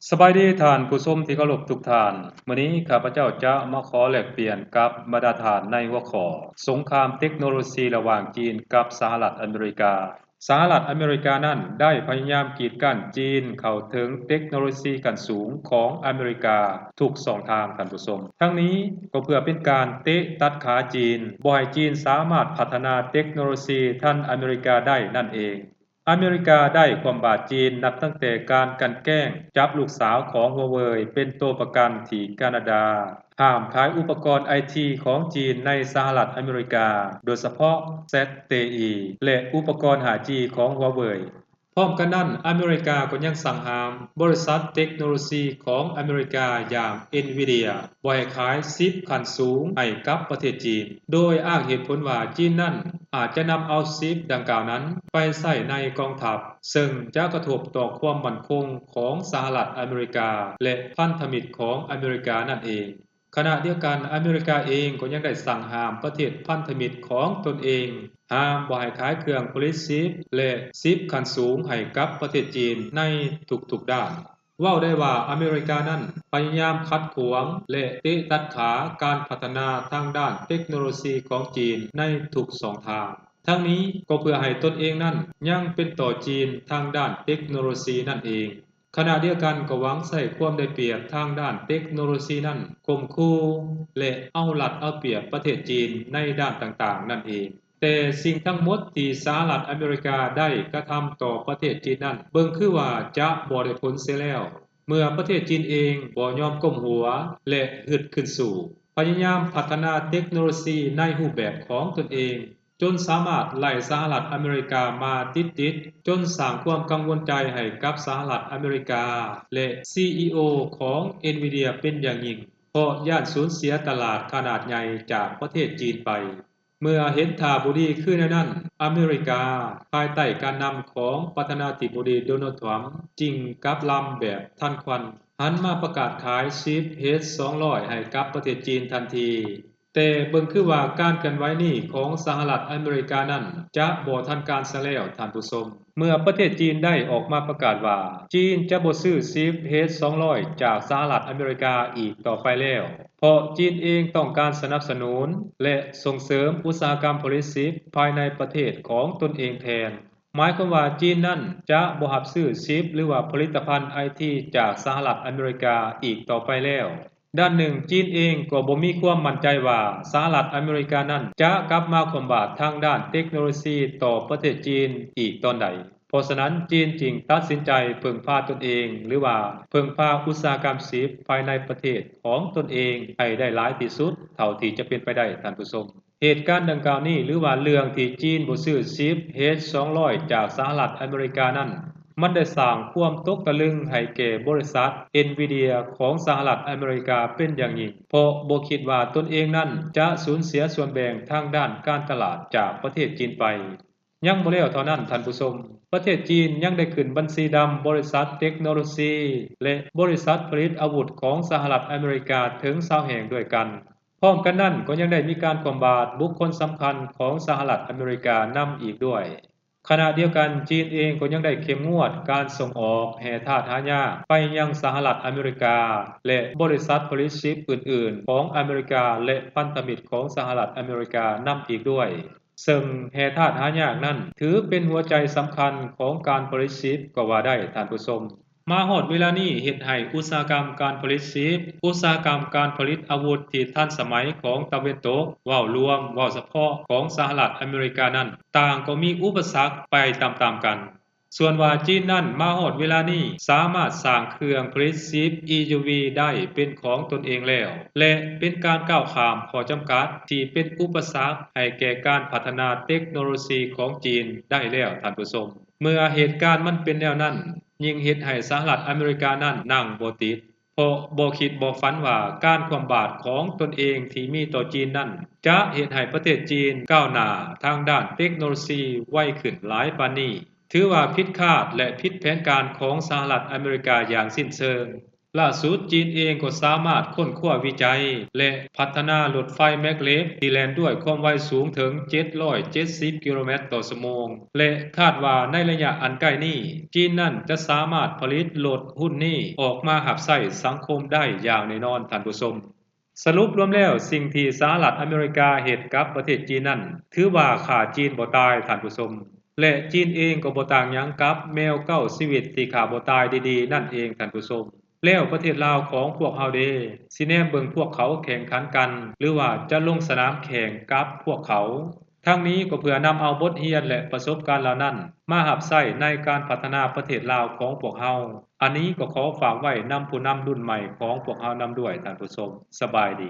ສະບາຍດີທ່ານຜູ້ຊົມທີ່ເຄົາລົບທຸກທ່ານ. ມື້ນີ້ຂ້າພະເຈົ້າຈະມາຂໍແລກປ່ຽນກັບບັນດາທ່ານໃນຫົວຂໍ້ ສົງຄາມເຕັກໂນໂລຊີລະຫວ່າງຈີນກັບສະຫະລັດອາເມລິກາ. ສະຫະລັດອາເມລິການັ້ນໄດ້ພະຍາຍາມກີດກັ້ນຈີນເຂົ້າເຖິງເຕັກໂນໂລຊີຂັ້ນສູງຂອງອາເມລິກາທຸກຊ່ອງທາງ, ທ່ານຜູ້ຊົມ. ທັງນີ້ກໍເພື່ອເປັນການເຕະຕັດຂາຈີນ, ບໍ່ໃຫ້ຈີນສາມາດພັດທະນາເຕັກໂນໂລຊີທັນອາເມລິກາໄດ້ນັ້ນເອງ. ອາເມລິກາໄດ້ຄວ່ຳບາດຈີນນັບຕັ້ງແຕ່ການກັ່ນແກ້ງຈັບລູກສາວຂອງ Huawei ເປັນໂຕປະກັນທີ່ການາດາ, ຫ້າມຂາຍອຸປະກອນໄອທີຂອງຈີນໃນສະຫະລັດອາເມລິກາ, ໂດຍສະເພາະ ແຊັດ ເຕອີ ແລະ ອຸປະກອນ ຫ້າຈີ ຂອງ Huawei. ພ້ອມກັນນັ້ນ, ອາເມລິກາກໍຍັງສັ່ງຫ້າມບໍລິສັດເຕັກໂນໂລຊີຂອງອາເມລິກາຢ່າງ Nvidia ບໍ່ໃຫ້ຂາຍຊິບຂັ້ນສູງໃຫ້ກັບປະເທດຈີນ, ໂດຍອ້າງເຫດຜົນວ່າຈີນນັ້ນອາດຈະນຳເອົາຊິບດັ່ງກ່າວນັ້ນໄປໃຊ້ໃນກອງທັບ, ເຊິ່ງຈະກະທົບຕໍ່ຄວາມໝັ້ນຄົງຂອງສະຫະລັດອາເມລິກາ ແລະ ພັນທະມິດຂອງອາເມລິການັ້ນເອງ. ຂະນະດຽວກັນ, ອາເມລິກາເອງກໍຍັງໄດ້ສັ່ງຫ້າມປະເທດພັນທະມິດຂອງຕົນເອງ, ຫ້າມບໍ່ໃຫ້ຂາຍເຄື່ອງຜະລິດຊິບ ແລະ ຊິບຂັ້ນສູງໃຫ້ກັບປະເທດຈີນໃນທຸກໆດ້ານ. ເວົ້າໄດ້ວ່າອາເມລິການັ້ນພະຍາຍາມຂັດຂວາງ ແລະ ເຕະຕັດຂາການພັດທະນາທາງດ້ານເຕັກໂນໂລຊີຂອງຈີນໃນທຸກຊ່ອງທາງ. ທັງນີ້ກໍເພື່ອໃຫ້ຕົນເອງນັ້ນຍັງເປັນຕໍ່ຈີນທາງດ້ານເຕັກໂນໂລຊີນັ້ນເອງ. ຂະນະດຽວກັນກໍຫວັງໃຊ້ຄວາມໄດ້ປຽບທາງດ້ານເຕັກໂນໂລຊີນັ້ນຂົ່ມຂູ່ ແລະ ເອົາລັດເອົາປຽບປະເທດຈີນໃນດ້ານຕ່າງໆນັ້ນເອງ. ແຕ່ສິ່ງທັງໝົດທີ່ສະຫະລັດອາເມລິກາໄດ້ກະທຳຕໍ່ປະເທດຈີນນັ້ນ ເບິ່ງຄືວ່າຈະບໍ່ໄດ້ຜົນເສຍແລ້ວ, ເມື່ອປະເທດຈີນເອງບໍ່ຍອມກົ້ມຫົວ ແລະ ຮຶດຂຶ້ນສູ້, ພະຍາຍາມພັດທະນາເຕັກໂນໂລຊີໃນຮູບແບບຂອງຕົນເອງ, ຈົນສາມາດໄລ່ສະຫະລັດອາເມລິກາມາຕິດໆ, ຈົນສ້າງຄວາມກັງວົນໃຈໃຫ້ກັບສະຫະລັດອາເມລິກາ ແລະ ຊີອີໂອ ຂອງ Nvidia ເປັນຢ່າງຍິ່ງ, ເພາະຢ້ານສູນເສຍຕະຫຼາດຂະໜາດໃຫຍ່ຈາກປະເທດຈີນໄປ. ເມື່ອເຫັນທ່າບໍ່ດີຄືແນວນັ້ນ, ອາເມລິກາພາຍໃຕ້ການນຳຂອງປະທານາທິບໍດີ ໂດນັລ ທຣຳ ຈຶ່ງກັບລຳແບບທັນຄວັນ, ຫັນມາປະກາດຂາຍຊິບ ເອຊສອງຮ້ອຍ ໃຫ້ກັບປະເທດຈີນທັນທີ. ແຕ່ເບິ່ງຄືວ່າການເຄື່ອນໄຫວນີ້ຂອງສະຫະລັດອາເມລິການັ້ນຈະບໍ່ທັນການຊະແລ້ວ, ທ່ານຜູ້ຊົມ. ເມື່ອປະເທດຈີນໄດ້ອອກມາປະກາດວ່າ ຈີນຈະບໍ່ຊື້ຊິບ ເອຊສອງຮ້ອຍ ຈາກສະຫະລັດອາເມລິກາອີກຕໍ່ໄປແລ້ວ, ເພາະຈີນເອງຕ້ອງການສະໜັບສະໜູນ ແລະ ສົ່ງເສີມອຸດສາຫະກຳຜະລິດຊິບພາຍໃນປະເທດຂອງຕົນເອງແທນ. ໝາຍຄວາມວ່າຈີນນັ້ນຈະບໍ່ຮັບຊື້ຊິບ ຫຼືວ່າຜະລິດຕະພັນໄອທີຈາກສະຫະລັດອາເມລິກາອີກຕໍ່ໄປແລ້ວ. ດ້ານໜຶ່ງ, ຈີນເອງກໍບໍ່ມີຄວາມໝັ້ນໃຈວ່າສະຫະລັດອາເມລິການັ້ນຈະກັບມາຄວ່ຳບາດທາງດ້ານເຕັກໂນໂລຊີຕໍ່ປະເທດຈີນອີກຕອນໃດ. ເພາະສະນັ້ນ, ຈີນຈຶ່ງຕັດສິນໃຈເພິ່ງພາຕົນເອງ ຫຼືວ່າເພິ່ງພາອຸດສາຫະກຳຊິບພາຍໃນປະເທດຂອງຕົນເອງໃຫ້ໄດ້ຫຼາຍທີ່ສຸດເທົ່າທີ່ຈະເປັນໄປໄດ້, ທ່ານຜູ້ຊົມ. ເຫດການດັ່ງກ່າວນີ້ ຫຼືວ່າເລື່ອງທີ່ຈີນບໍ່ຊື້ຊິບ ເອຊສອງຮ້ອຍ ຈາກສະຫະລັດອາເມລິການັ້ນ, ມັນໄດ້ສ້າງຄວາມຕົກຕະລຶງໃຫ້ແກ່ບໍລິສັດ Nvidia ຂອງສະຫະລັດອາເມລິກາເປັນຢ່າງຍິ່ງ, ເພາະບໍ່ຄິດວ່າຕົນເອງນັ້ນຈະສູນເສຍສ່ວນແບ່ງທາງດ້ານການຕະຫຼາດຈາກປະເທດຈີນໄປ. ຍັງບໍ່ແລ້ວເທົ່ານັ້ນ, ທ່ານຜູ້ຊົມ, ປະເທດຈີນຍັງໄດ້ຂຶ້ນບັນຊີດຳບໍລິສັດເຕັກໂນໂລຊີ ແລະ ບໍລິສັດຜະລິດອາວຸດຂອງສະຫະລັດອາເມລິກາເຖິງຊາວແຫ່ງດ້ວຍກັນ. ພ້ອມກັນນັ້ນກໍຍັງໄດ້ມີການຄວ່ຳບາດບຸກຄົນສຳຄັນຂອງສະຫະລັດອາເມລິການຳອີກດ້ວຍ. ຂະນະດຽວກັນ, ຈີນເອງກໍຍັງໄດ້ເຂັ້ມງວດການສົ່ງອອກແຮ່ທາດຫາຍາກໄປຍັງສະຫະລັດອາເມລິກາ ແລະ ບໍລິສັດຜະລິດຊິບອື່ນໆຂອງອາເມລິກາ ແລະ ພັນທະມິດຂອງສະຫະລັດອາເມລິການຳອີກດ້ວຍ. ເຊິ່ງແຮ່ທາດຫາຍາກນັ້ນຖືເປັນຫົວໃຈສຳຄັນຂອງການຜະລິດຊິບກໍວ່າໄດ້, ທ່ານຜູ້ຊົມ. ມາຮອດເວລານີ້ເຮັດໃຫ້ອຸດສາຫະກຳການຜະລິດຊິບ, ອຸດສາຫະກຳການຜະລິດອາວຸດທີ່ທັນສະໄໝຂອງຕາເວັນຕົກ, ເວົ້າລວມ, ເວົ້າສະເພາະຂອງສະຫະລັດອາເມລິການັ້ນ, ຕ່າງກໍມີອຸປະສັກໄປຕາມໆກັນ. ສ່ວນວ່າຈີນນັ້ນມາຮອດເວລານີ້ສາມາດສ້າງເຄື່ອງຜະລິດຊິບ EUV ໄດ້ເປັນຂອງຕົນເອງແລ້ວ ແລະ ເປັນການກ້າວຂ້າມຂໍ້ຈຳກັດທີ່ເປັນອຸປະສັກໃຫ້ແກ່ການພັດທະນາເຕັກໂນໂລຊີຂອງຈີນໄດ້ແລ້ວ, ທ່ານຜູ້ຊົມ. ເມື່ອເຫດການມັນເປັນແນວນັ້ນ, ຍິ່ງເຮັດໃຫ້ສະຫະລັດອາເມລິການັ້ນນັ່ງບໍ່ຕິດ, ເພາະບໍ່ຄິດບໍ່ຝັນວ່າການຄວ່ຳບາດຂອງຕົນເອງທີ່ມີຕໍ່ຈີນນັ້ນ ຈະເຮັດໃຫ້ປະເທດຈີນກ້າວໜ້າທາງດ້ານເຕັກໂນໂລຊີໄວຂຶ້ນຫຼາຍປານນີ້. ຖືວ່າຜິດຄາດ ແລະ ຜິດແຜນການຂອງສະຫະລັດອາເມລິກາຢ່າງສິ້ນເຊີງ. ຫຼ້າສຸດ ຈີນເອງກໍສາມາດຄົ້ນຄວ້າວິໄຈ ແລະ ພັດທະນາລົດໄຟແມັກເລັບ ທີ່ແລ່ນດ້ວຍຄວາມໄວສູງເຖິງ ເຈັດຮ້ອຍເຈັດສິບ ກິໂລແມັດຕໍ່ຊົ່ວໂມງ ແລະ ຄາດວ່າໃນໄລຍະອັນໃກ້ນີ້ ຈີນນັ້ນຈະສາມາດຜະລິດລົດຮຸ່ນນີ້ອອກມາຮັບໃຊ້ສັງຄົມໄດ້ຢ່າງແນ່ນອນ, ທ່ານຜູ້ຊົມ. ສະຫຼຸບລວມແລ້ວ, ສິ່ງທີ່ສະຫະລັດອາເມລິກາເຮັດກັບປະເທດຈີນນັ້ນ ຖືວ່າຂ້າຈີນບໍ່ຕາຍ, ທ່ານຜູ້ຊົມ. ແລະ ຈີນເອງກໍບໍ່ຕ່າງຫຍັງກັບແມວເກົ້າຊີວິດທີ່ຂ້າບໍ່ຕາຍດີໆນັ້ນເອງ, ທ່ານຜູ້ຊົມ. ແລ້ວປະເທດລາວຂອງພວກເຮົາເດ? ຊິແນມເບິ່ງພວກເຂົາແຂ່ງຂັນກັນ ຫຼືວ່າຈະລົງສະໜາມແຂ່ງກັບພວກເຂົາ? ທັງນີ້ກໍເພື່ອນຳເອົາບົດຮຽນ ແລະ ປະສົບການເຫຼົ່ານັ້ນ ມາຮັບໃຊ້ໃນການພັດທະນາປະເທດລາວຂອງພວກເຮົາ. ອັນນີ້ກໍຂໍຝາກໄວ້ນຳຜູ້ນຳລຸ້ນໃໝ່ຂອງພວກເຮົານຳດ້ວຍ, ທ່ານຜູ້ຊົມ. ສະບາຍດີ.